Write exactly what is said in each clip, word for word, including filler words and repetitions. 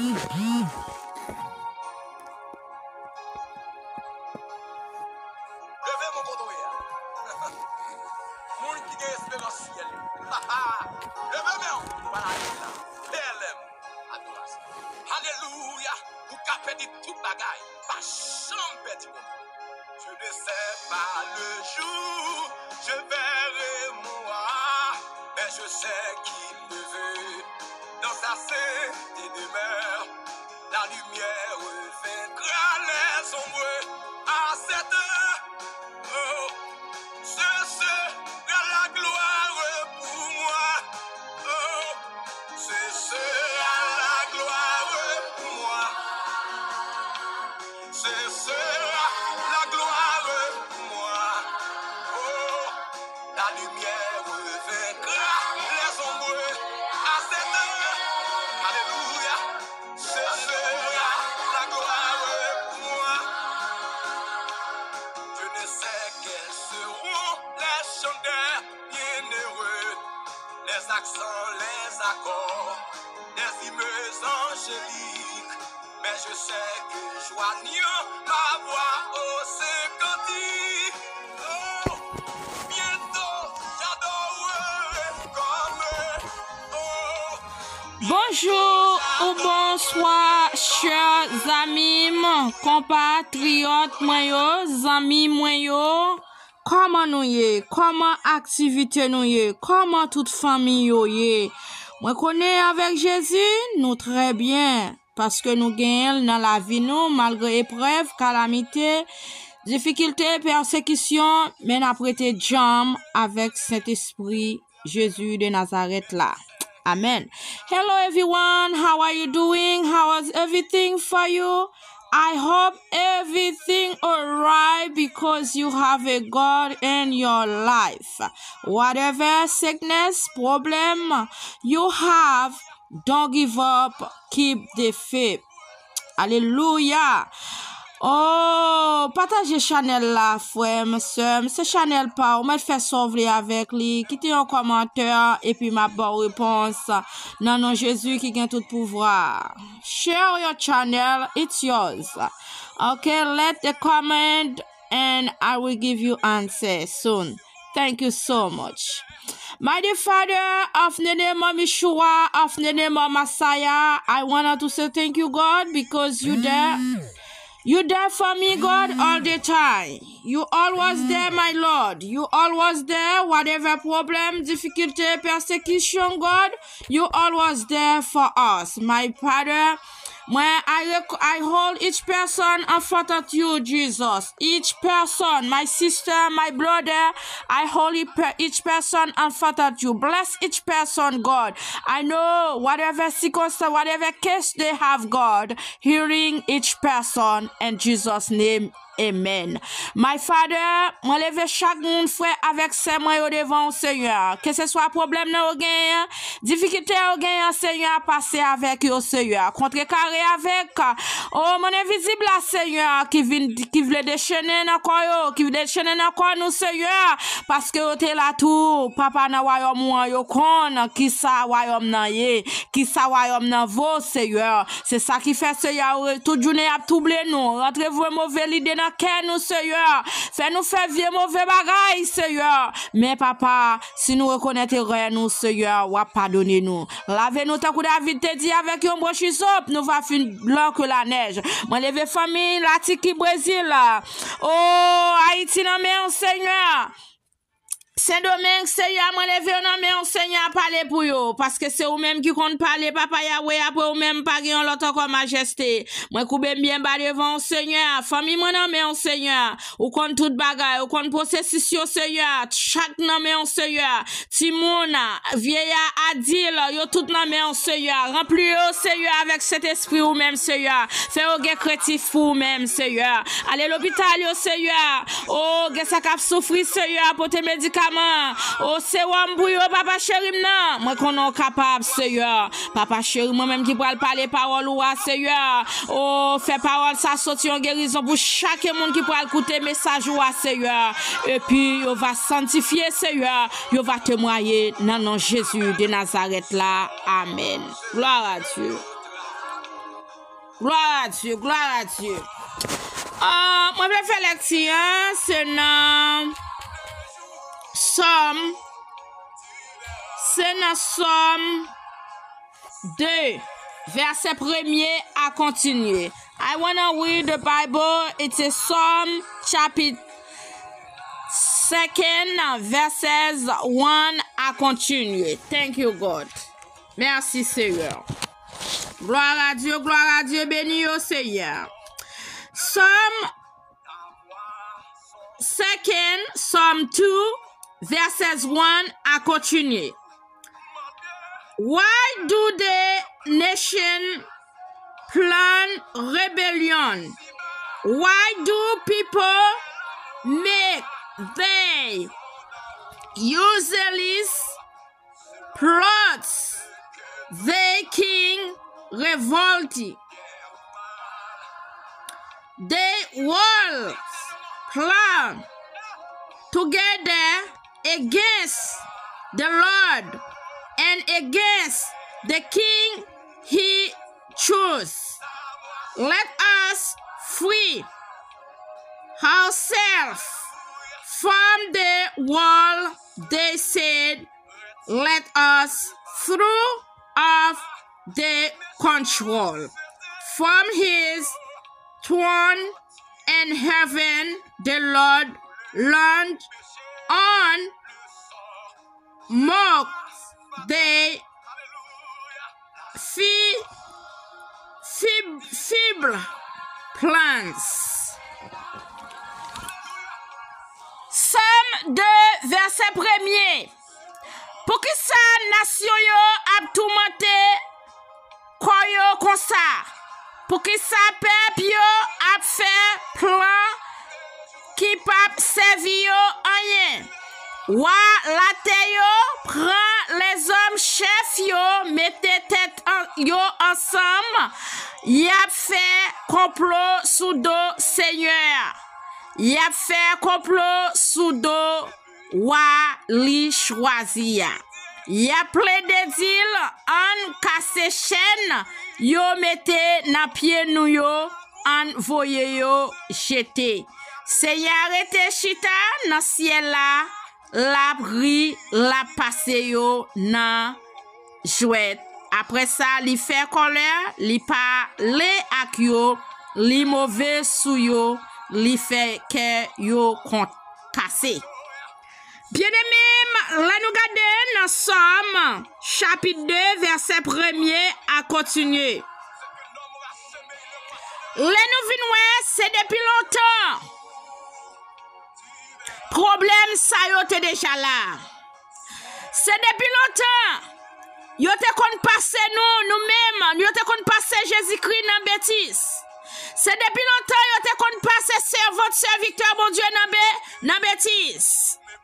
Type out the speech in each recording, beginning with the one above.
Leve men w kote w ye a. Moun ki gen esperans syèl yo. Leve men w, nou pral ale la. P L M. Adorasyon. Alelouya. Ou ka pèdi tout bagay. Pa janm pèdi Bondye. Je ne sais pas le jour je verrai mon roi, mais je sais qu'il me veut dans sa sainte demeure. La lumière vaincra les ombres à cette heure. Oh, ce sera la gloire pour moi. Oh, ce sera la gloire pour moi. Ce sera la gloire pour moi. Oh, la lumière vaincra les ombres à cette heure. Alléluia. Ce sera la gloire pour moi. Je ne sais quels seront les chants des bienheureux, les accents, les accords des hymnes angéliques. Mais je sais que joignant ma voix aux saints cantiques, oh, bientôt j'adorerai comme, oh, Bonjou ou bonswa, chè zanmi m, konpatriyòt mwen yo, zanmi mwen yo. Kòman nou ye? Kòman aktivite nou ye? Kòman tout fanmi yo ye? Mwen konnen avèk Jezi, nou trè byen, paske nou genyen l nan lavi nou, malgre eprèv, kalamite, difikilte, pèsekisyon, men n ap rete djanm avèk Sentespri Jezi de Nazarèt la. Amen. Hello everyone, how are you doing? How was everything for you? I hope everything alright because you have a God in your life. Whatever sickness, problem you have, don't give up, keep the faith. Alelouya. Oh, pataje chanèl la, frè m, sè m. Se chanèl pa w. Mèt fè sa w vle avèk li. Kite yon kòmantè, epi m ap ba w repons. Nan non Jezi ki gen tout pouvwa. Share your channel, it's yours. Okay, let the comment and I will give you answer soon. Thank you so much. My dear Father, of the name of Yeshua, of the name of Messiah, I wanna to say thank you, God, because you there. You there for me, God, all the time. You always there, my Lord. You always there, whatever problem, difficulty, persecution, God, you always there for us. My Father, mwen, I, rec- I hold each person in front of you, Jesus. Each person, my sister, my brother, I hold e- pe- each person in front of you. Bless each person, God. I know whatever circumstance, whatever case they have, God, healing each person in Jesus' name. Amen. My Father, mwen leve chak moun, frè avèk sè mwen yo, devan w, Senyè. Keseswa pwoblèm nan yo genyen, difikilte yo genyen, Senyè, pase avèk yo, Senyè. Kontrekare avèk, o, monn envizib la, Senyè, ki vin, ki vle dechennen nan kò yo, ki vle dechennen nan kò nou, Senyè, paske yo te la tou, Papa, nan wayòm ou an, yo konn kisa wayòm nan ye, kisa wayòm nan vo, Senyè. Se sa ki fè, Senyè, ou re- tout jounen y ap twouble nou. Rantre voye move lide nan kè nou, Senyè. Fè nou fè vye move bagay, Senyè. Men, Papa, si nou rekonèt erè nou, Senyè, w ap padone nou. Lave nou tankou David te di avèk yon branch izop, nou va fin blan ke lanèj. Mwen leve fanmi Latiki, Brezil, o, Ayiti nan men w, Senyè. Sendomeng, Senyè, mwen leve yo nan men w, Senyè, pale pou yo, paske se ou menm ki konn pale, Papa Yawe, apre ou menm, pa gen yon lòt ankò, Majeste. Mwen koube m byen ba devan w, Senyè, fanmi mwen nan men w, Senyè, ou konn tout bagay, ou konn pwosesis yo, Senyè, chak nan men w, Senyè, timoun, vyeya, adil, yo tout nan men w, Senyè, ranpli yo, Senyè, avèk Sentespri ou menm, Senyè, fè yo gen krentif pou ou menm, Senyè, ale lopital yo, Senyè, o, gen sa k ap soufri, Senyè, pote medikaman. O, sewòm pou yo, Papa cheri m nan. Mwen konnen w kapab, Senyè. Papa cheri, mwen menm ki pral pale pawòl ou a, Senyè. O, fè pawòl sa soti yon gerizon pou chak moun ki pral koute mesaj ou a, Senyè. Epi, yo va santifye, Senyè. Yo va temwaye nan non Jezi de Nazarèt la. Amèn. Glwa a Dye. Glwa a Dye, glwa a Dye. Ah, mwen vle fè lekti an, se nan Sòm, se nan Sòm de, vèsè premye a kontinye. I wanna read the Bible. It's a Psalm chapter second, verses one à continuer. Thank you, God. Merci, Seigneur. Gloire à Dieu, gloire à Dieu, béni au Seigneur. Psalm second, Psalm two, verses one à continuer. Why do the nation plan rebellion? Why do people make they useless plots? The king revolted. They all plan together against the Lord and against the king he chose. Let us free ourselves from the wall, they said. Let us throw off the control from his throne and heaven the Lord land on mock they fi, fib, feeble plans. Sòm de, vèsè premye. Poukisa nasyon yo ap toumante kò yo konsa? Poukisa pèp yo ap fè plan ki p ap sèvi yo anyen? Wa latè yo pran lèzòm chèf yo, mete tèt an, yo ansanm, y ap fè konplo sou do Senyè a. Y ap fè konplo sou do wa li chwazi a. Y ap plede di l, ann kase chèn yo mete nan pye nou yo, ann voye yo jete. Senyè a rete chita nan syèl la, l ap ri, l ap pase yo nan jwèt. Apre sa, li fè kòlè, li pale ak yo, li move sou yo, li fè kè yo kon kase. Byeneme m, lè nou gade nan Sòm, chapit de, vèsè premye a kontinye. Lè nou vin wè, se depi lontan pwoblèm sa yo te deja la. Se depi lontan yo te konn pase nou, nou menm, yo te konn pase Jezikri nan betiz. Se depi lontan yo te konn pase sèvant, sèviktè Bondye nan be-, nan betiz.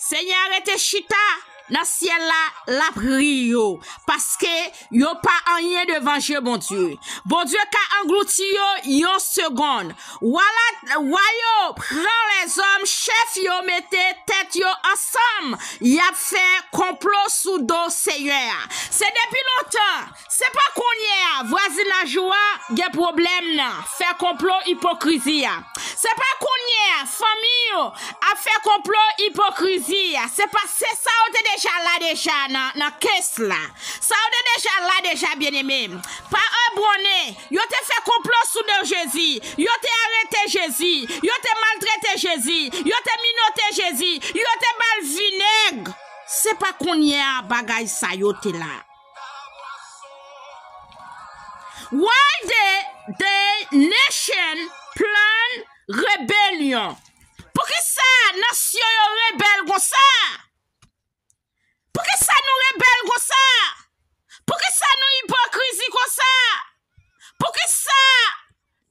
Senyè a rete chita nan syèl la, l ap ri yo, paske yo pa anyen devan je Bondye. Bondye ka anglouti yo yon segonn. Wa la, wa yo pran lèzòm, chèf yo mete tèt yo ansanm, y ap fè konplo sou do Senyè a. Se depi lontan, se pa kounye a vwazinaj ou a gen pwoblèm nan, fè konplo ipokrizi a. Se pa kounye a fanmi yo ap fè konplo ipokrizi a. Se pa, se sa yo te deja la deja nan, nan kes la. Sa yo te deja la deja, byeneme m. Pa ebwone, yo te fè konplo sou do Jezi. Yo te arete Jezi. Yo te maltrete Jezi. Yo te minote Jezi. Yo te ba l vinèg. Se pa kounye a bagay sa yo te la. Why the, the nation plan rebellion? Poukisa nasyon yo rebèl konsa? Poukisa nou rebèl konsa? Poukisa nou ipokrizi konsa? Poukisa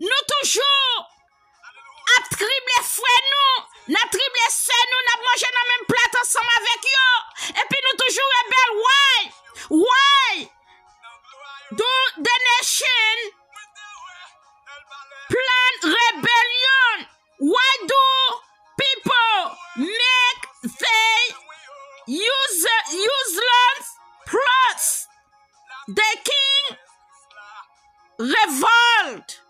nou toujou ap trible frè nou, n ap trible sè nou, n ap manje nan menm plat ansanm avèk yo, epi nou toujou rebèl? Why? Why do the nation plan rebellion? Why do people make they use, useless plots? The king revolt.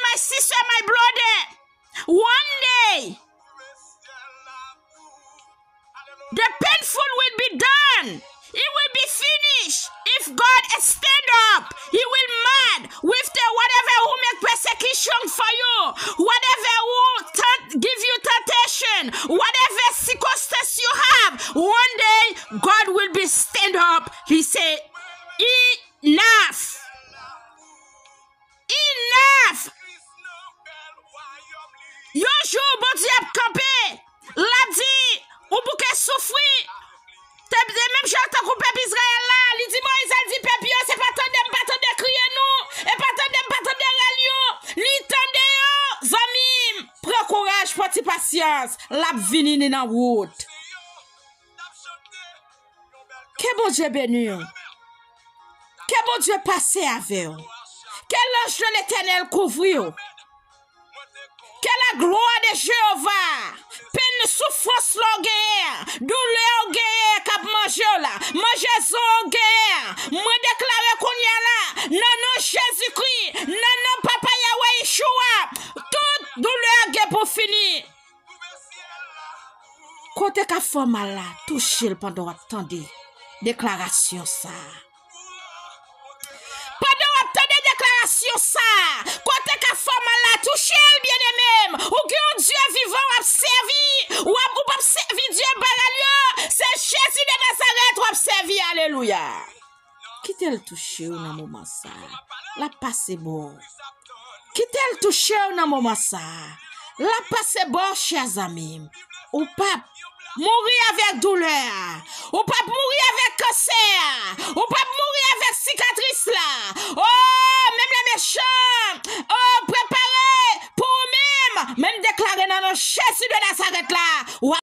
My sister, my brother, one day, the painful will be done. It will be finished. If God stand up, He will mad with the whatever who make persecution for you, whatever who tempt, give you temptation, whatever circumstance you have. One day, God will be stand up. He say, enough. Enough! Yon jou, Bondye ap kanpe. L ap di, ou bouke soufri. Te, te menm jan tankou pèp Izrayèl la, li di Moyiz, al di pèp yo, se pa tande m pa tande kriye nou, e pa tande m pa tande rèl yo. Li tande yo, zanmi m, pran kouraj, pran ti pasyans, l ap vini, li nan wout. Ke Bondye beni w. Ke Bondye pase avè w. Ke lanj de Letènèl kouvri w. Ke laglwa de Jewova, penn soufrans la w genyen an, doulè w genyen an k ap manje w la, manje zo w genyen an, mwen deklare kounye a la, nan non Jezikri, nan non Papa Yahweh Yeshua, tout doulè a gen pou fini. Kote k ap fè w mal la, touche l pandan w ap tande deklarasyon sa a. Pandan w ap tande deklarasyon sa a, kote k ap fè w mal la, touche l, byeneme m. Ou gen yon Dye vivan w ap sèvi. W ap, ou p ap sèvi dye Baal yo. Se Jezi de Nazarèt w ap sèvi. Alelouya. Kite l touche w nan moman sa a. L ap pase bò. Kite l touche w nan moman sa a. L ap pase bò, chè zanmi m. Ou p ap mouri avèk doulè a. Ou p ap mouri avèk kansè a. Ou p ap mouri avèk sikatris la. O, menm lè mechan, o, prepare pou ou menm. Men m deklare nan non Jezi de Nazarèt la, w ap